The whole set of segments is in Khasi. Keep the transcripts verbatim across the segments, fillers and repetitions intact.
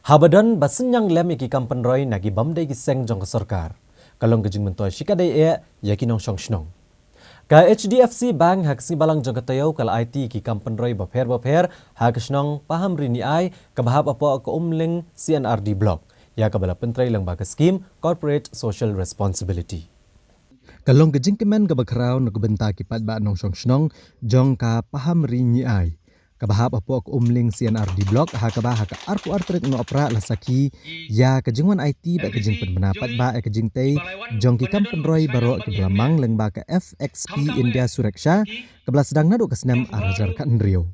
Haba don ba synñiang lem ïa ki kam pynroi na ki bym dei ki seng jong ka sorkar, ka long ka jingmyntoi shikatdei eh ïa ki nongshong shnong. Ka H D F C Bank ha ka sngi Balang jong ka taïew ka la aiti ïa ki kam pynroi bapher bapher ha ka shnong Pahamri Niai kaba hap hapoh ka Umling C and R D Block, ïa kaba la pyntrei lyngba ka skim Corporate Social Responsibility. Ka long ka jingkmen kaba khraw na ka bynta ki paidbah nongshong shnong jong ka Pahamri Niai kaba hap hapoh ka Umling C and R D Block, ha kaba ha ka arphew ar tarik Nohprah la sakhi ïa ka jingwan aiti bad ka jingpynbna paidbah ïa ka jingtei jong ki kam pynroi baroh kiba la mang lyngba ka F X P India Suraksha kaba la sdang naduh ka snem ar hajar khathynriew.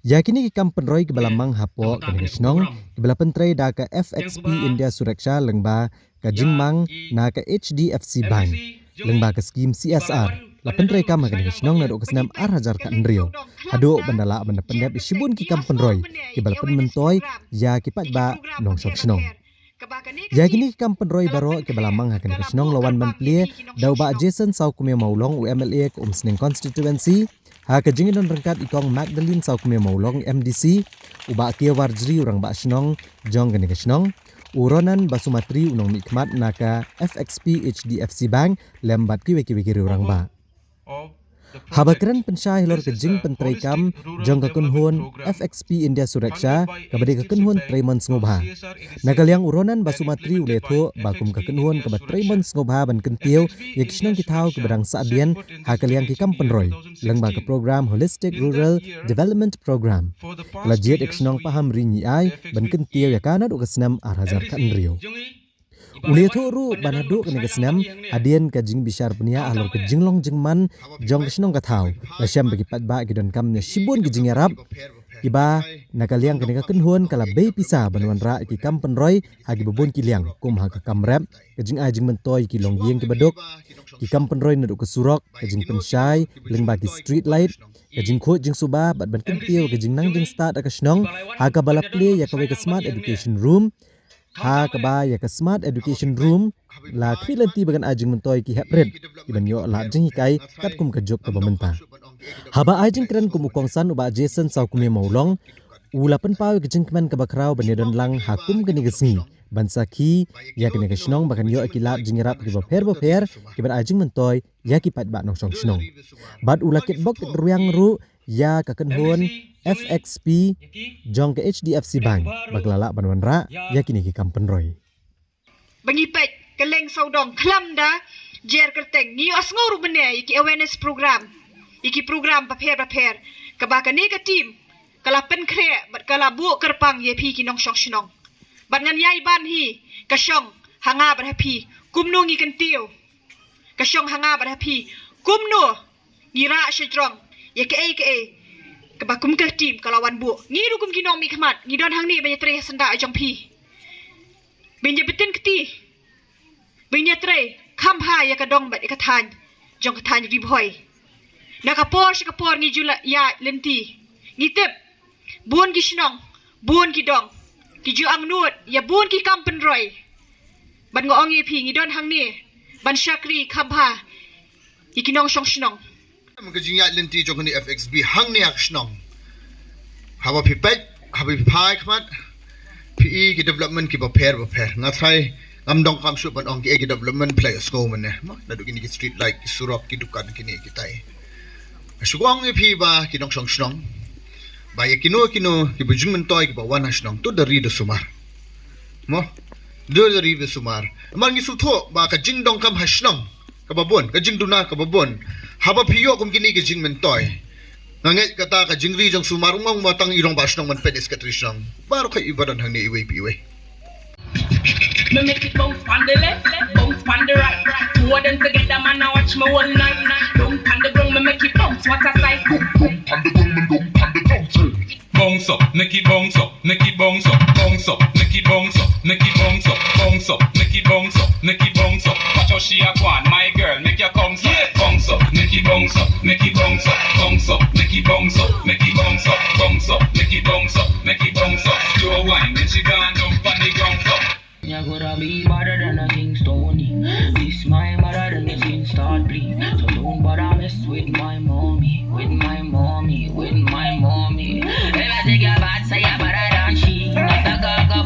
Ïa kine ki kam pynroi kiba la mang hapoh kane ka shnong kiba la pyntrei da ka F X P India Suraksha lyngba ka jingmang na ka H D F C Bank lyngba ka skim C S R, la pyntrei kam ha kane ka shnong naduh ka snem ar hajar khathynriew haduh ban da lah ban da pyndep ïa shibun ki kam pynroi kiba la pynmyntoi ïa ki paidbah nongshong shnong. Ïa kine ki kam pynroi baroh kiba la mang ha kane ka shnong la wan ban plie da u Bah Jason Sawkmie Mawlong, u M L A ka Umsning Constituency, ha ka jingdon ryngkat i Kong Magdalene Sawkmie Mawlong, M D C, u Bah K Warjri, u Rangbah Shnong jong kane ka shnong, u Ronan Basumatri, u nongmihkhmat na ka F X P H D F C Bank, lem bad kiwei kiwei ki riew rangbah. Haba kren pynshai halor ka jingpyntrei kam jong ka kynhun F X P India Suraksha kaba dei ka kynhun treimon sngewbha, na ka liang u Ronan Basumatri u la ïathuh ba kum ka kynhun kaba treimon sngewbha ban kyntiew ïa ki shnong ki thaw kiba dang sahdien ha ka liang ki kam pynroi lyngba ka program Holistic Rural Development Program, ka la jied ïa ka shnong Pahamri Niai ban kyntiew ïa ka naduh ka snem ar hajar khathynriew. U la ïathuh ruh ba naduh kane ka snem, hadien ka jingbishar bniah halor ka jinglong jingman jong ka shnong ka thaw, la shem ba ki paidbah ki donkam ïa shibun ki jingïarap kiba na ka liang kane ka kynhun ka la bei pisa ban wanrah ïa ki kam pynroi ha kiba bun ki liang, kum ha ka kam rep, ka jingai jingmyntoi ïa ki longïing kiba duk, ki kam pynroi naduh ka surok, ka jingpynshai lyngba ki street light, ka jingkhuid jingsuba bad ban kyntiew ka jingnang jingstad ha ka shnong, ha kaba la plie ïa kawei ka Smart Education Room, ha kaba ïa ka Smart Education Room la khmih lynti ba kan ai jingmyntoi ki heprit kiban ïoh lad jinghikai katkum ka juk kaba mynta. Haba ai jingkren kum u kongsan, u Bah Jason Sawkmie Mawlong u la pynpaw ïa ka jingkmen kaba khraw ban ïadon lang ha kum kane ka sngi ban sakhi ïa kane ka shnong ba kan ïoh ïa ki lad jingïarap kiba pher bapher kiban ai jingmyntoi ïa ki paidbah nongshong shnong. Bad u la kitbok kitrwiang ruh ïa ka kynhun F X P jong ka H D F C Bank ba ka la lah ban wanrah ïa kine ki kam pynroi. Ba ngi peit ka leng sawdong khlam da jer kyrteng, ngi ïohsngew ruh mynne ïa ki awareness program, ïa ki program bapher bapher kaba kane ka team ka la pynkhreh bad ka la buh kyrpang ïa phi ki nongshong shnong. Bad ngan ïai ban hi ka shong ha nga bad ha phi, kumno ngi kyntiew ka shong ha nga bad ha phi, kumno ngi rah shajrong ïa kaei kaei kaba kum ka team ka la wan buh. Ngi ruh kum ki nongmihkhmat ngi don hangne ban ïatrei ha syndah jong phi, ban ïabtin kti, ban ïatrei kham bha ïa ka dong bad ïa ka thaiñ jong ka thaiñ Ri Bhoi. Na ka por sha ka por ngi ju la ïaid lynti, ngi tip bun ki shnong, bun ki dong ki ju angnud ïa bun ki kam pynroi. Bad nga ong ïa phi, ngi don hangne ban shakri kham bha ïa ki nongshong shnong. Ka jingïaid lynti jong kane F X B hangne ha ka shnong, haba phi peit, haba phi phai khmat, phi i ki development kiba pher bapher. Nga tharai ngam donkam shuh ban ong kiei ki development, phi la ïohsngew mynne, mo, naduh kine ki street light, ki surok, ki dukan, kine kitai. Shu ong ïa phi ba ki nongshong shnong, ba ïa kino kino kiba jingmyntoi kiba wan ha shnong, to da ri da sumar, mo, to da ri da sumar. Namar ngi sngewthuh ba ka jingdonkam ha shnong kaba bun, ka jingduna kaba bun, haba phi ïoh kum kine ki jingmyntoi. Nga ngeit kata ka jingri jong sumar, ym ong ba tang i rangbah shnong ban peit, i secretary shnong, baroh khoit iba don hangne iwei pa iwei. Me make it bounce pon the left, bounce pon the right. Two of them together, man, I watch me all night. Down pon the ground, me make it bounce. What a sight. Bounce up, make it bounce up, make it bounce up, bounce up, make it bounce up, make it bounce up, bounce up, make it bounce up, make it bounce up. Watch how she a gwaan, my girl, make your come so. Yeah. Bounce up, make it bounce up, make it bounce up, bounce up, make it bounce up, make it bounce up, bounce up, make it bounce up, make it bounce up. Slow wine, then she gone down pon the ground so. You're gonna be better than a Kingston. This my brother, then the thing start bleed. So don't bother mess with my mommy, with my mommy, with my mommy. If I take your bad, say you're better than she. Not a go, go,